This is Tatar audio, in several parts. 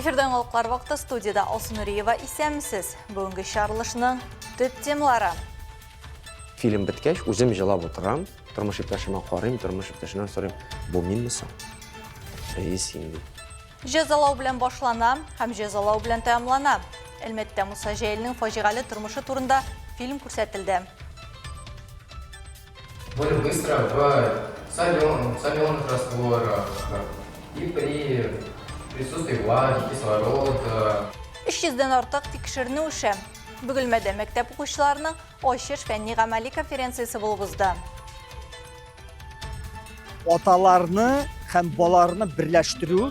Эфирда яңалыклар вакыты студиядә Алсу Нуриева исәнмесез. Бүгенге чыгарылышның төп темалары. Фильм беткәч, үзем җылап утырам, тормыш иптәшемә карыйм, тормыш иптәшемнән сорыйм, бу минме соң? Әйе, син ди. Җәзалау белән башлана һәм җәзалау белән тәмамлана. Әлмәттә Муса Җәлилнең фаҗигале тормышы турында фильм күрсәтелде. Более быстро в соленых растворах и при присутствии влаги, кислорода. 300 дән артык тикшеренү эше. Бөгелмәдә мәктәп укучыларының Ачыш фәнни-гамәли конференциясе булып узды. Аталарны һәм балаларны берләштерү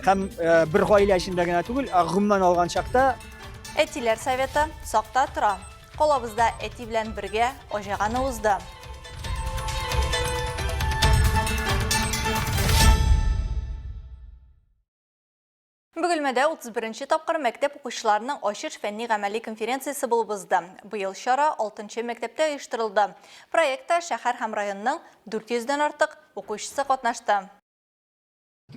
һәм э, бер гаилә эчендә генә түгел, ә гомумән алган чакта Әтиләр советы сакта тора. Калабызда әти белән бергә аҗаганы узды. Бөгелмәдә 31 нче тапкыр мәктәп укучыларының Ачыш фәнни-гамәли конференциясе булып узды. Быел чара 6 нчы мәктәптә оештырылды. Проектта шәһәр һәм районның 400 дән артык укучысы катнашты.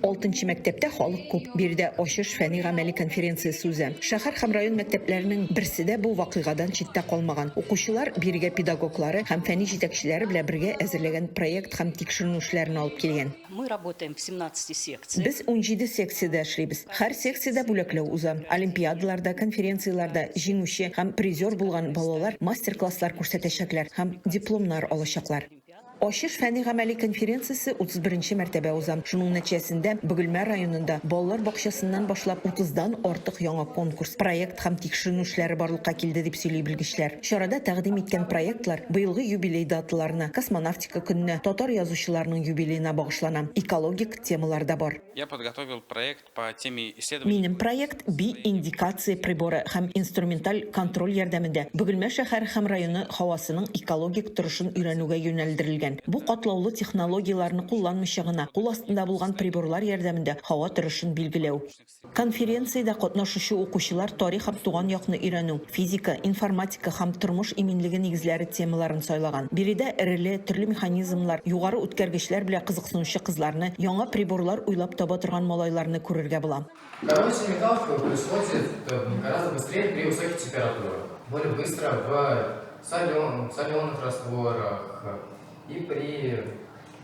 Алтынчы мәктәптә халык күп. Биредә Ачыш фәнни-гамәли конференциясе уза. Шәһәр һәм район мәктәпләренең берсе дә бу вакыйгадан читтә калмаган. Укучылар бирегә педагоглары һәм фәнни җитәкчеләре белән бергә әзерләгән проект һәм тикшеренү эшләрен алып килгән. Мы работаем в семнадцати секциях. Без 17 секциядә эшлибез. Һәр секциядә бүләкләү уза. Олимпиадаларда, конференцияләрдә җиңүче һәм призер булган балалар мастер-класслар күрсәтәчәкләр һәм дипломнар алачаклар. Ачыш фәнни-гамәли конференциясе 31 нче мәртәбә уза. Шуның нәтиҗәсендә Бөгелмә районында балалар бакчасыннан башлап утыздан артык яңа конкурс, проект һәм тикшеренү эшләре барлыкка килде, дип сөйли белгечләр. Чарада тәкъдим иткән проектлар быелгы юбилей даталарына, Космонавтика көненә, татар язучыларының юбилеена багышлана. Экологик темалар да бар. Я подготовил проект По теме исследований. Минем проект би-индикация приборы һәм инструменталь контроль ярдәмендә Бөгелмә шәһәре һәм районы һавасының экологик торышын өйрәнүгә юнәлдерелгән. Бу катлаулы технологияләрне кулланмыйча гына, кул астында булган приборлар ярдәмендә һава торышын билгеләү. Конференциядә катнашучы укучылар тарих һәм туган якны өйрәнү, физика, информатика һәм тормыш иминлеге нигезләре темаларын сайлаган. Биредә эреле, төрле механизмнар, югары үткәргечләр белән кызыксынучы кызларны, яңа приборлар уйлап таба торган малайларны күрергә була. Коррозия металлов происходит гораздо быстрее при высоких температурах, более быстро в соленых растворах и при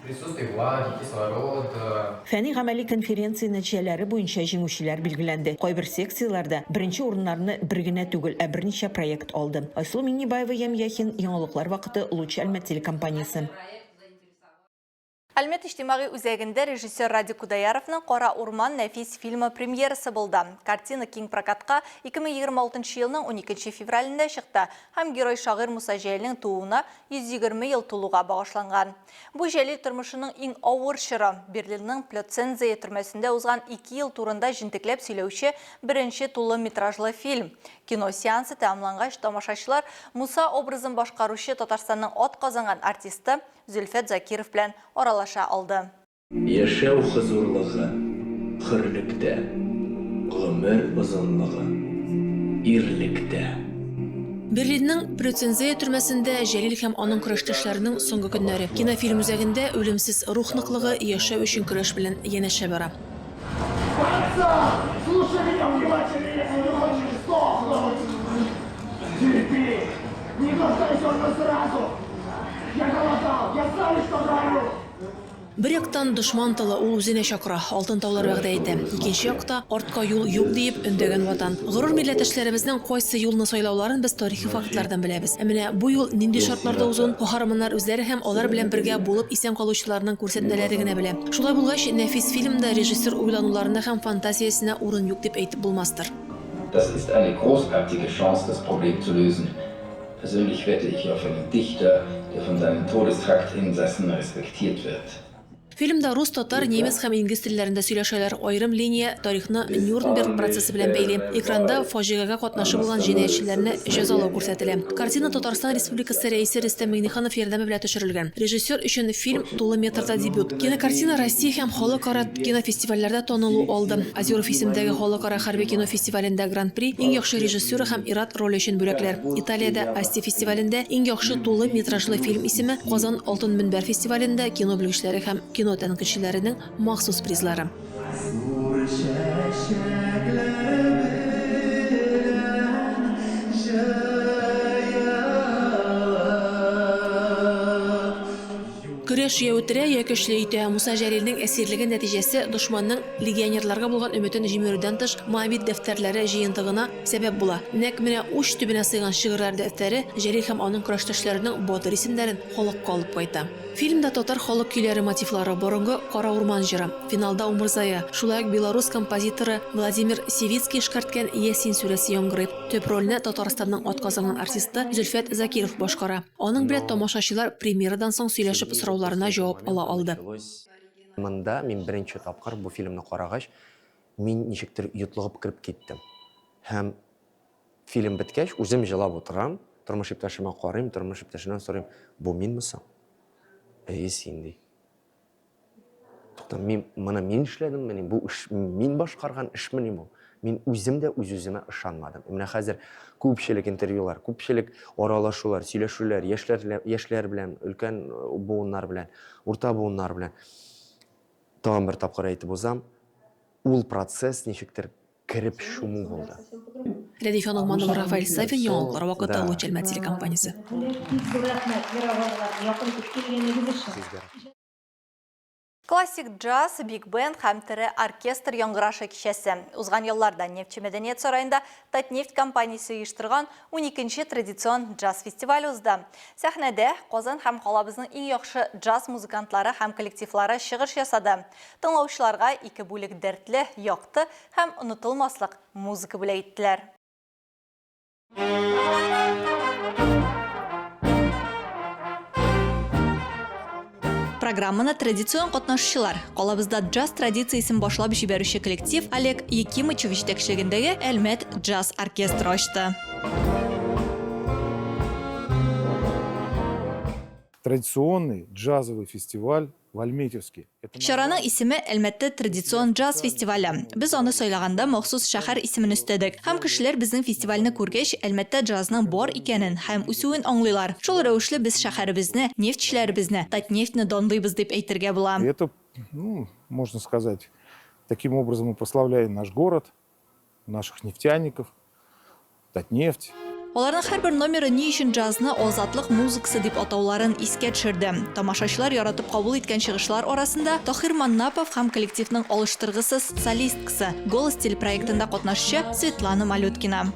присутствии влаги, кислорода. Фәнни-гамәли конференция нәтиҗәләре буенча җиңүчеләр билгеләнде. Кайбер секцияләрдә беренче урыннарны бер генә түгел, ә берничә проект алды. Айсылу Миңнебаева, Ямь Яхин, Яңалыклар вакыты, Луч Әлмәт телекомпаниясе. Әлмәт иҗтимагый үзәгендә режиссер Радик Кудаяровның Кара урман нәфис фильмы премьерасы булды. Картина киң прокатка 2026 елның 12 февралендә чыкты һәм герой-шагыйрь Муса Җәлилнең тууына 120 ел тулуга багышланган. Бу Җәлил тормышының иң авыр чоры, Берлинның Плётцензее төрмәсендә узган ике ел турында җентекләп сөйләүче беренче тулы метражлы фильм. Кино сеансы тәмамлангач, тамашачылар Муса образын башкаручы Татарстанның атказанган артисты Зөлфәт Закиров белән аралаша алды. Яшәү хозурлыгы, хөрлектә, гомер озынлыгы, ирлектә. Берлинның Плётцензее төрмәсендә Җәлил һәм аның көрәштәшләренең соңгы көннәре. Кинофильм үзәгендә үлемсез рух ныклыгы яшәү өчен көрәш белән янәшә бара. Бер яктан, дошман тылы, ул үзенә чакыра, алтын таулар вәгъдә итә. Икенче якта, артка юл юк диеп өндәгән Ватан. Горур милләттәшләребезнең кайсы юлны сайлауларын без тарихи фактлардан беләбез. Ә менә бу юл нинди шартларда узуын каһарманнар үзләре һәм алар белән бергә булып исән калучыларның күрсәтмәләре генә белә. Шулай булгач, нәфис фильмда режиссер уйлануларына һәм фантазиясенә урын юк дип әйтеп булмастыр. Das ist eine großartige Chance, das Problem zu lösen. Persönlich wette ich auf einen Dichter, der von seinen Todestraktinsassen respektiert wird. Фильмда рус, татар, немец һәм инглиз телләрендә сөйләшәләр. Аерым линия тарихны Нюрнберг процессы белән бәйли. Экранда фаҗигагә катнашы булган җинаятьчеләрне җәзалау күрсәтелә. Картина Татарстан Республикасы Рәисе Рөстәм Миңнеханов ярдәме белән төшерелгән. Режиссер өчен фильм, тулы метрда дебют. Кинокартина Россия һәм халыкара кинофестивальләрдә танылу алды. Озеров исемендәге халыкара хәрби кино фестивалендә Гран-при, иң яхшы режиссура һәм ир-ат роле өчен бүләкләр. Италиядә Асти фестивалендә иң яхшы тулы метражлы фильм исеме, Казан Алтын мөнбәр фестивалендә кино белгечләре һәм кино тәнкыйтьчеләренең махсус призлары. Гөл чәчәкләр белән җыелып. Көрәш я үтерә, я көчле итә. Муса Җәлилнең әсирлеге нәтиҗәсе дошманның легионерларга булган өметен җимерүдән тыш, Моабит дәфтәрләре җыентыгына сәбәп була. Нәкъ менә уч төбенә сыйган шигырьләр дәфтәре Җәлил һәм аның көрәштәшләренең батыр исемнәрен халыкка алып кайта. Фильмда татар халык көйләре мотивлары, борынгы Кара урман җыры, финалда Умырзая, шулай ук белорус композиторы Владимир Сивицкий эшкәрткән Ясин сүрәсе яңгырый. Төп рольне Татарстанның атказанган артисты Зөлфәт Закиров башкара. Аның белән тамашачылар премьерадан соң сөйләшеп сорауларына җавап ала алды. Монда мин беренче тапкыр бу фильмны карагач, мин ничектер йотлыгып кереп киттем. Һәм Фильм беткәч, үзем җылап утырам, тормыш иптәшемә карыйм, тормыш иптәшемнән сорыйм, бу минме соң? Әйе, син, ди. Тукта, мин, моны мин эшләдеммени? Бу эш, мин башкарган эшмени бу? Мин үзем дә үз-үземә ышанмадым. Менә хәзер күпчелек интервьюлар, күпчелек аралашулар, сөйләшүләр, яшьләр, яшьләр белән, өлкән буыннар белән, урта буыннар белән. Тагын бер тапкыр әйтеп узам, ул процесс ничектер кереп чуму булды. Рәдифә Ногманова, Рафаэль Сафин, Яңалыклар вакыты, Луч Әлмәт телекомпаниясе. Бик зур рәхмәт, Мировойлар, якын итеп килгәнегез өчен. Сезгә. Классик джаз, биг-бенд һәм тере оркестр яңгырашы кичәсе. Узган елларда Нефтьче мәдәният сараенда Татнефть компаниясе оештырган уникенче традицион джаз фестивале узды. Сәхнәдә Казан һәм калабызның иң яхшы джаз музыкантлары һәм коллективлары чыгыш ясады. Тыңлаучыларга ике бүлек дәртле, якты һәм онытылмаслык музыка бүләк иттеләр. Программаны традицион катнашучылар, калабызда джаз традициясен башлап җибәрүче коллектив Олег Якимычев җитәкчелегендәге Әлмәт джаз оркестры ачты. Традиционный джазовый фестиваль в Альметьевске. Чараның исеме, Әлмәттә традицион джаз фестивале. Без аны сайлаганда махсус шәһәр исемен өстәдек. Һәм кешеләр безнең фестивальне күргәч, Әлмәттә джазның бар икәнен һәм үсүен аңлыйлар. Шул рәвешле без шәһәребезне, нефтьчеләребезне, Татнефтьне данлыйбыз дип әйтергә була. Это, ну, можно сказать, таким образом мы прославляем наш город, наших нефтяников, Татнефть. Аларның һәрбер номеры ни өчен джазны азатлык музыкасы дип атауларын искә төшерде. Тамашачылар яратып кабул иткән чыгышлар арасында Таһир Маннапов һәм коллективның алыштыргысыз солисткасы, Голос телепроектында катнашучы Светлана Малюткина.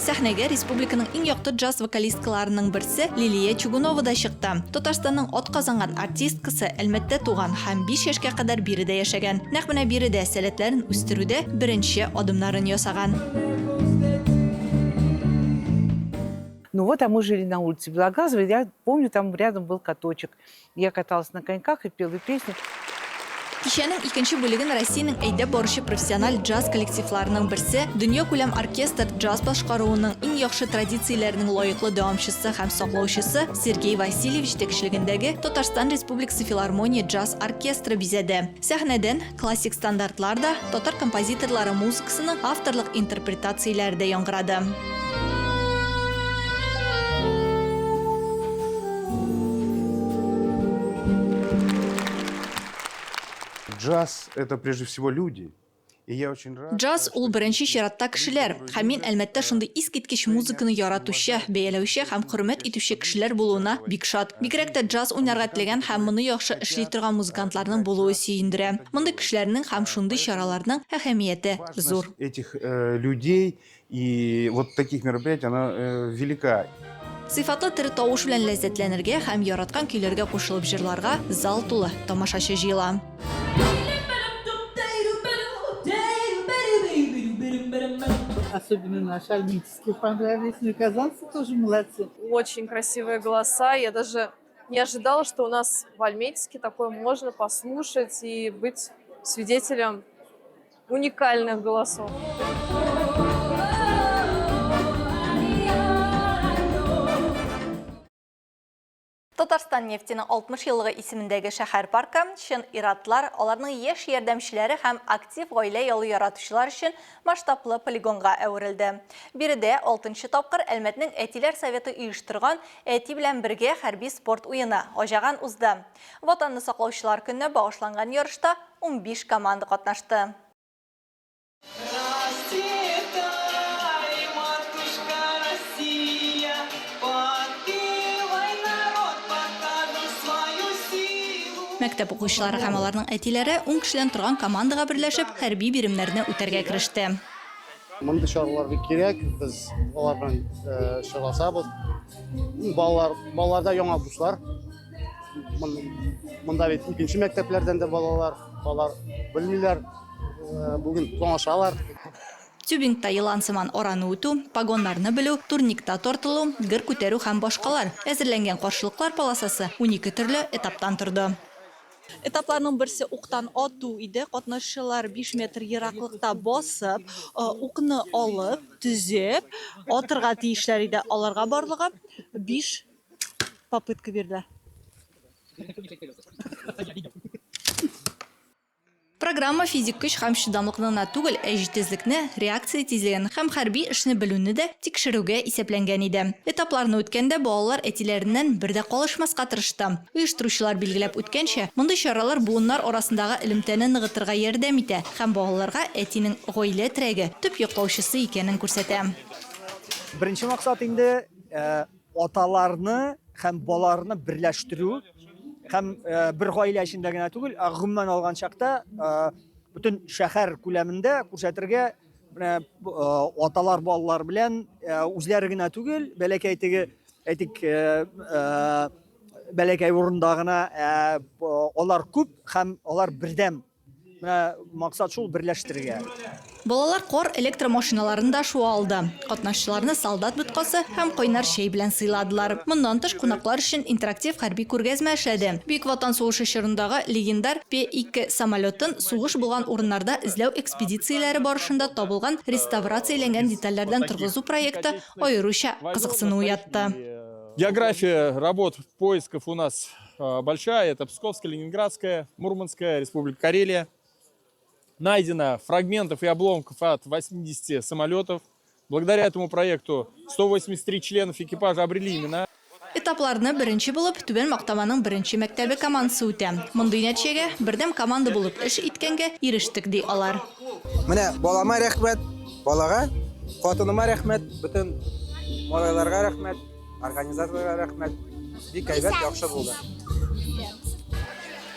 Сәхнәгә республиканың иң якты джаз вокалисткаларының берсе Лилия Чугунова да чыкты. Татарстанның атказанган артисткасы Әлмәттә туган һәм биш яшькә кадәр биредә яшәгән. Нәкъ менә биредә сәләтләрен үстерүдә беренче адымнарын ясаган. Ну вот, а мы жили на улице Белогазовой, я помню, там рядом был каточек. Я каталась на коньках и пела песни. Кичәнең икенче бүлеген Россиянең әйдәп баручы профессиональ джаз коллективларының берсе, дөньякүләм оркестр джаз башкаруының иң яхшы традицияләренең лаеклы дәвамчысы һәм саклаучысы Сергей Васильев җитәкчелегендәге Татарстан Республикасы филармония джаз оркестры бизәде. Сәхнәдән классик стандартлар да, татар композиторлары музыкасының авторлык интерпретацияләре дә яңгырады. Джаз это прежде всего люди. И я очень рад. Джаз ул беренче чиратта кешеләр. Һәм мин Әлмәттә шундый искиткеч музыканы яратучы, бәяләүче һәм хөрмәт итүче кешеләр булуына бик шат. Бигрәк тә джаз уйнарга теләгән һәм моны яхшы эшли торган музыкантларның булуы сөендерә. Мондый кешеләрнең һәм шундый чараларның әһәмияте зур. Этих людей и вот таких мероприятий она велика. Сыйфатлы тере тавыш белән ләззәтләнергә һәм яраткан көйләргә кушылып җырларга зал тулы тамашачы җыела. Особенно наши альметьевские понравились, ну и казанцы тоже молодцы. Очень красивые голоса, я даже не ожидала, что у нас в Альметьевске такое можно послушать и быть свидетелем уникальных голосов. Татарстан нефтенең 60 еллыгы исемендәге шәһәр паркы чын ир-атлар, аларның яшь ярдәмчеләре һәм актив гаилә ялы яратучылар өчен масштаблы полигонга әверелде. Биредә алтынчы тапкыр Әлмәтнең әтиләр советы оештырган Әти белән бергә хәрби-спорт уены, Аҗаган узды. Ватанны саклаучылар көненә багышланган ярышта 15 команда катнашты. Расцветай, матушка Россия, подпевай, народ, покажем свою силу. Мәктәп укучылары һәм аларның әтиләре ун кешедән торган командага берләшеп, хәрби биремнәрне үтәргә кереште. Мондый чаралар бик кирәк, без алар белән очрашабыз. Балалар, балаларда яңа дуслар. Монда бит икенче мәктәпләрдән дә балалар, алар белмиләр. Бүген тонашалар. Тюбингта елан сыман араны үтү, погоннарны белү, турникта тартылу, гер күтәрү һәм башкалар. Әзерләнгән каршылыклар полосасы 12 төрле этаптан торды. Этапларның берсе уктан ату иде. Катнашучылар 5 метр ераклыкта басып, укны алып, төзеп, атырга тиешләр иде. Аларга барлыгы 5 попытка бирделәр. Программа физик көч һәм чыдамлыкны гына түгел, ә җитезлекне, реакция тизлеген һәм хәрби эшне белүне дә тикшерүгә исәпләнгән иде. Этапларны үткәндә балалар әтиләреннән бер дә калышмаска тырышты. Оештыручылар билгеләп үткәнчә, мондый чаралар буыннар арасындагы элемтәне ныгытырга ярдәм итә һәм балаларга әтинең гаилә терәге, төп яклаучысы икәнен күрсәтә. Беренче максат инде, аталарны һәм балаларны берләштерү һәм э, бер гаилә эчендә генә түгел, ә гомумән алган чакта э, бөтен шәһәр күләмендә күрсәтергә менә э, аталар балалар белән үзләре генә түгел, бәләкәй теге әйтик бәләкәй урында гына, ә алар күп һәм алар бердәм. Менә максат шул берләштерергә. Балалар кар электромашиналарын да шуа алды. Катнашчыларны солдат боткасы һәм кайнар чәй белән сыйладылар. Моннан тыш, кунаклар өчен интерактив хәрби күргәзмә эшләде. Бөек Ватан сугышы чорындагы легендар Пе-2 самолетын сугыш булган урыннарда эзләү экспедицияләре барышында табылган реставрацияләнгән детальләрдән торгызу проекты аеруча кызыксыну уятты. География работ поисков у нас большая. Это Псковская, Ленинградская, Мурманская, Республика Карелия. Найдено фрагментов и обломков от 80 самолетов. Благодаря этому проекту 183 членов экипажа обрели имена. Этапларны беренче булып Түбән Мактаманың беренче мәктәбе командасы үтә. Мондый нәтиҗәгә бердәм команда булып эш иткәнгә ирештек, ди алар. Менә балама рәхмәт, балага, хатыныма рәхмәт, бөтен малайларга рәхмәт. Организаторларга рәхмәт. Бик әйбәт, яхшы булды.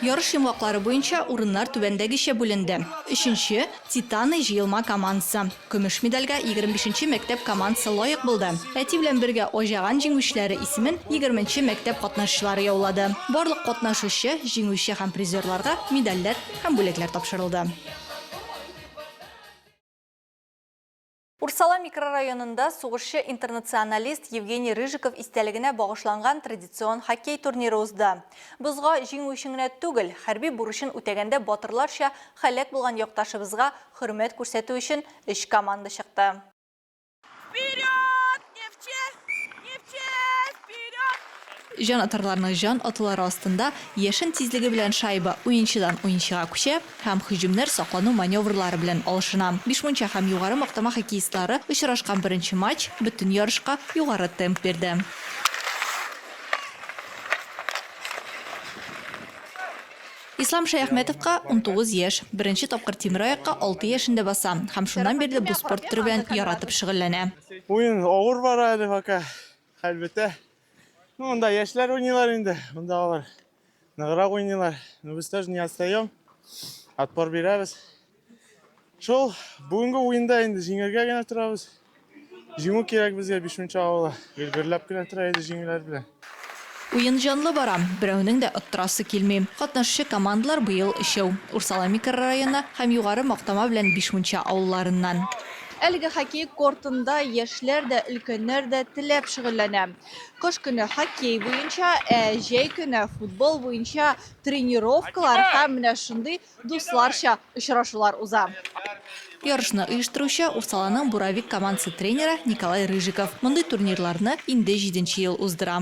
Ярыш йомгаклары буенча урыннар түбәндәгечә бүленде. Өченче, Титаны җыелма командасы. Көмеш медальгә 25 нче мәктәп командасы лаек булды. Әти белән бергә Аҗаган җиңүчеләре исемен 20 нче мәктәп катнашчылары яулады. Барлык катнашучы, җиңүче һәм призерларга медальләр һәм бүләкләр тапшырылды. Урсала микрорайонында сугышчы-интернационалист Евгений Рыжиков истәлегенә багышланган традицион хоккей турниры узды. Бозга җиңү өчен генә түгел, хәрби бурычын үтәгәндә батырларча һәлак булган якташыбызга хөрмәт күрсәтү өчен өч команда чыкты. Вперед, Нефтче! Нефтче, вперед! Җанатарларның җан атулары астында яшен тизлеге белән шайба уенчыдан уенчыга күчә һәм һөҗүмнәр саклану маневрлары белән алышына. Бишмунча һәм Югары Мактама хоккеистлары очрашкан беренче матч бөтен ярышка югары темп бирде. Ислам Шәяхмәтовка 19 яшь. Беренче тапкыр тимераякка 6 яшендә баса һәм шуннан бирле бу спорт төре белән яратып шөгыльләнә. Уен авыр бара әле пока. Хәл бетә. Ну, монда яшьләр уйныйлар инде. Монда алар ныграк уйныйлар. Но без тоже не отстаем. Отпор бирәбез. Шул, бүгенге уенда инде җиңәргә генә торабыз. Җиңү кирәк безгә Бишмунча авылы. Гел гөрләп кенә тора иде җиңүләр белән. Уен җанлы бара, берәүнең дә оттырасы килми. Катнашучы командалар быел өчәү, Урсала микрорайоны һәм Югары Мактама белән Бишмунча авылларыннан. Әлеге хоккей кортында яшьләр дә, өлкәннәр дә теләп шөгыльләнә. Кыш көне хоккей буенча, ә җәй көне футбол буенча тренировкалар һәм менә шундый дусларча очрашулар уза. Ярышны оештыручы, Урсаланың Буровик командасы тренеры Николай Рыжиков. Мондый турнирларны инде җиденче ел уздыра.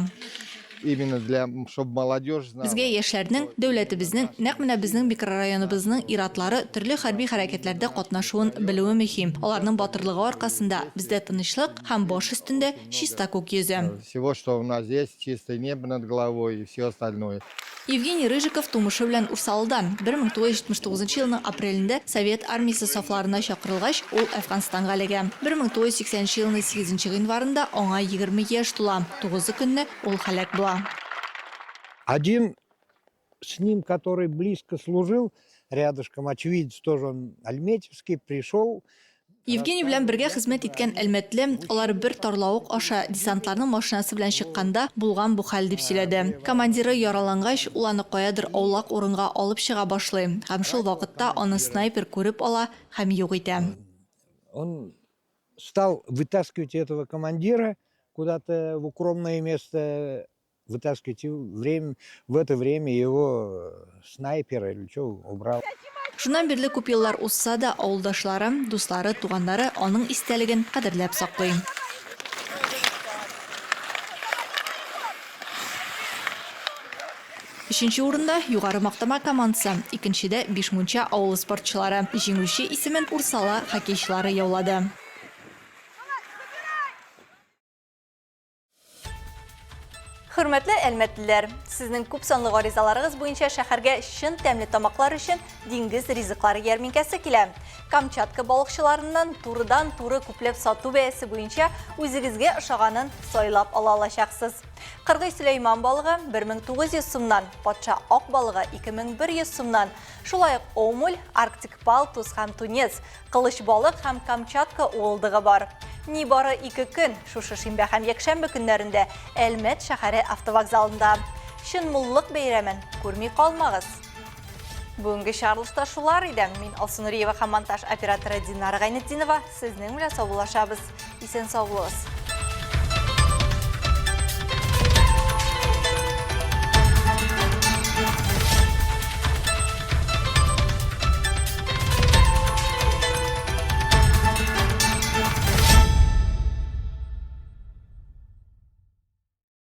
Именно для, чтобы молодежь знала. Безгә яшьләрнең, дәүләтебезнең, нәкъ менә безнең микрорайоныбызның ир-атлары төрле хәрби хәрәкәтләрдә катнашуын белүе мөһим. Аларның батырлыгы аркасында бездә тынычлык һәм баш өстендә чиста күк йөзе. Всего, что у нас есть, чистое небо над головой и все остальное. Евгений Рыжиков тумышы белән Урсалыдан. 1979 елның апрелендә Совет Армиясе сафларына чакырылгач, ул Әфганстанга эләгә. 1980 елның 8 гыйнварында аңа 20 яшь тула. Тугызы көнне ул һәлак була. Один с ним, который близко служил, рядышком, очевидец тоже он альметьевский, пришел, Евгений белән бергә хезмәт иткән әлмәтле, алар бер тарлавык аша десантларның машинасы белән чыкканда булган бу хәл, дип сөйләде. Командиры яралангач, ул аны каядыр аулак урынга алып чыга башлый һәм шул вакытта аны снайпер күреп ала һәм юк итә. Он стал вытаскивать этого командира куда-то в укромное место, вытаскивать, и время, в это время его снайпер или что убрал. Шуннан бирле күп еллар узса да, авылдашлары, дуслары, туганнары аның истәлеген кадерләп саклый. Өченче урында, Югары Мактама командасы, икенчедә, Бишмунча авылы спортчылары. Җиңүче исемен Урсала хоккейчылары яулады. Хөрмәтле әлмәтлеләр, сезнең күп санлы гаризаларыгыз буенча шәһәргә чын тәмле тамаклар өчен диңгез ризыклары ярминкәсе килә. Камчатка балыкчыларыннан турыдан-туры күпләп сату бәясе буенча үзегезгә ошаганын сайлап ала алачаксыз. Кыргый Сөләйман балыгы 1900 сумнан, патша ак балыгы 2100 сумнан, шулай ук омуль, арктик палтус һәм тунец, Кылыч балык һәм Камчатка уылдыгы бар. Нибары ике көн, шушы шимбә һәм якшәмбе көннәрендә Әлмәт шәһәре автовокзалында. Чын муллык бәйрәмен күрми калмагыз! Бүгенге чыгарылышта шулар иде. Мин Алсу Нуриева һәм монтаж операторы Динара Гайнетдинова сезнең белән саубуллашабыз. Исән-сау булыгыз!